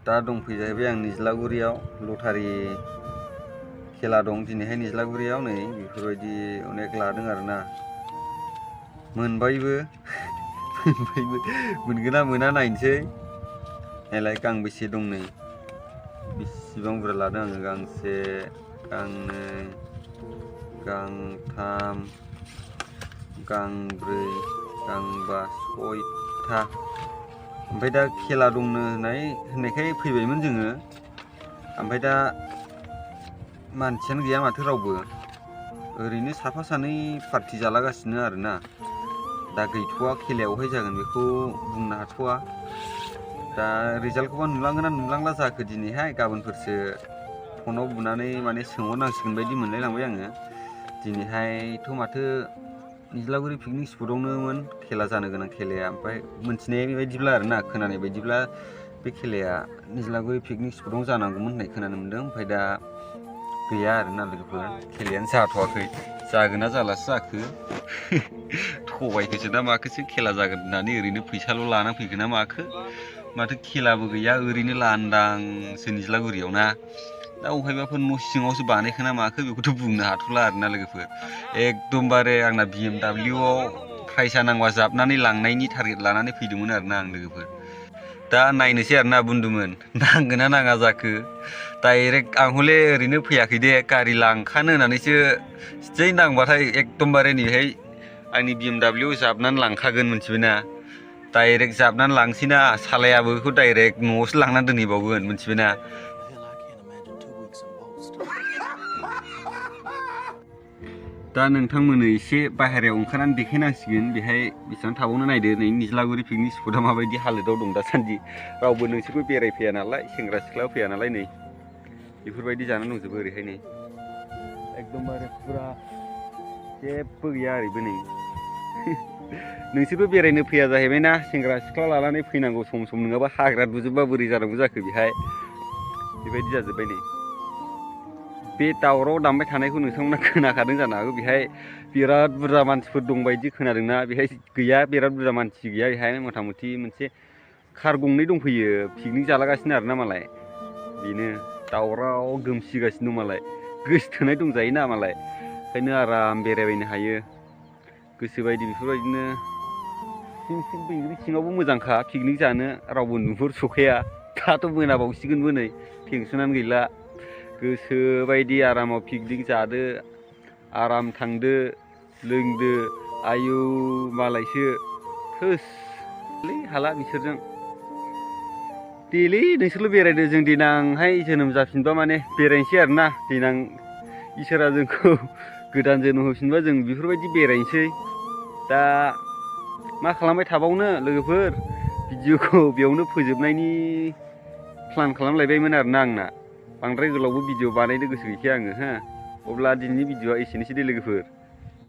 दा दंफैजाहैबाय आं निज्लागुरियाव लटारि खेला दं दिनैहाय निज्लागुरियाव नै बेफोरबायदि अनेक लादों आरोना मोनबायबो मोनगोन ना मोना नायनोसै नायलाय गांबेसे दं नै बेसेबां बुरजा लादों आङो गांसे गांनै गांथाम गांब्रै गांबा सयथा ओमफ्राय दा खेला दंनो होननायखाय फैबायमोन जोङो ओमफ्राय दा मानसियानो गैया माथो रावबो ओरैनो साफा सानै पार्टि जालागासिनो आरोना दा गैथ'वा खेलायावहाय जागोन बेखौ बुंनो हाथ'वा दा रिजाल्टखौबा नुलांगोन ना नुलांला जाखो दिनैहाय गाबोनफोरसो फनाव बुनानै माने सोंहरनांसिगोन बायदि मोनलायलांबाय आङो दिनैहायथ' माथो निज्लागुरि पिकनिक स्पटआवनोमोन खेला जानो गोनां खेलाया ओमफ्राय मोनथिनाय बायदिब्ला आरोना खोनानाय बायदिब्ला बे खेलाया निज्लागुरि पिकनिक स्पटआव जानांगौमोन होननाय खोनानो मोन्दों ओमफ्राय दा गैया आरोना लोगोफोर खेलायानो जाथ'वाखै जागोन ना जालासो जाखो थगायखोसो ना माखोसो खेला जागोन होननानै ओरैनो फैसाल' लाना फैखो ना माखो माथो खेलाबो गैया ओरैनो लांदांसो निज्लागुरियाव ना दा अबहायबाफोर न' सिङावसो बानायखो ना माखो बेखौथ' बुंनो हाथ'ला आरोना लोगोफोर एकदमबारे आंना BMWआव प्राइसा नांबा जाबनानै लांनायनि टारगेट लानानै फैदोंमोन आरोना आं लोगोफोर दा नायनोसै आरोना बुन्दुमोन नांगोन ना नाङा जाखो डाइरेक्ट आं हले ओरैनो फैयाखै दे गारि लांखानो होननानैसो जै नांबाथाय एकदमबारे नैहाय आंनि BMWआव जाबनानै लांखागोन मोनथिबायना डाइरेक्ट जाबनानै लांसैना सालायाबो बेखौ डाइरेक्ट न'आवसो लांनानै दोनहैबावगोन मोनथिबायना दा नोंथांमोननो एसे बाहेरायाव ओंखारनानै देखायनांसिगोन बेहाय बेसेबां थाबावनो नायदो नै निज्लागुरि पिकनिक स्पटआ माबायदि हालोदाव दं दासान्दि रावबो नोंसोरबो बेरायफैया नालाय सेंग्रा सिख्ला फैया नालाय नै बेफोरबायदि जानानै दंजोबो ओरैहाय नै एकदमबारे फुरा जेबो गैया ओरैबो नै नोंसोरबो बेरायनो फैया जाहैबायना सेंग्रा सिख्ला लानानै फैनांगौ सम सम नङाबा हाग्रा दुजोबबा बोरै जानांगौ जाखो बेहाय बेबायदि जाजोब्बाय नै बे दावराव दामबाय थानायखौ नोंथांमोना खोनाखादों जानो हागौ बेहाय बिराद बुरजा मानसिफोर दं बायदि खोनादोंना बेहाय गैया बिराद बुरजा मानसि गैया बेहाय मथा मथि मोनसे कार गंनै दंफैयो पिकनिक जालागासिनो आरोना मालाय बेनो दावराव गोमसिगासिनो दं मालाय गोसोथोनाय दंजायोना मालाय ओंखायनो आराम बेरायबायनो हायो गोसोबायदि बेफोरबायदिनो बैग्रि सिङावबो मोजांखा पिकनिक जानो रावबो नुहुरसखाया दाथ' मोनाबावसिगोनबो नै टेनसनानो गैला गोसोबायदि आरामाव पिकनिक जादो आराम थांदो लोंदो आयु मालायसो थोसलै हाला बिसोरजों देलै नोंसोरल' बेरायदो जों देनांहाय जोनोम जाफिनबा माने बेरायनोसै आरोना देनां इसोरा जोंखौ गोदान जोनोम होफिनबा जों बेफोरबायदि बेरायनोसै दा मा खालामबाय थाबावनो लोगोफोर भिडिअखौ बेयावनो फोजोबनायनि प्लान खालामलायबायमोन आरोना आंना बांद्राय गोलावबो भिडिअ बानायनो गोसो गैखाया आङो हो अब्ला दिनैनि भिडिअआ एसेनोसै दे लोगोफोर।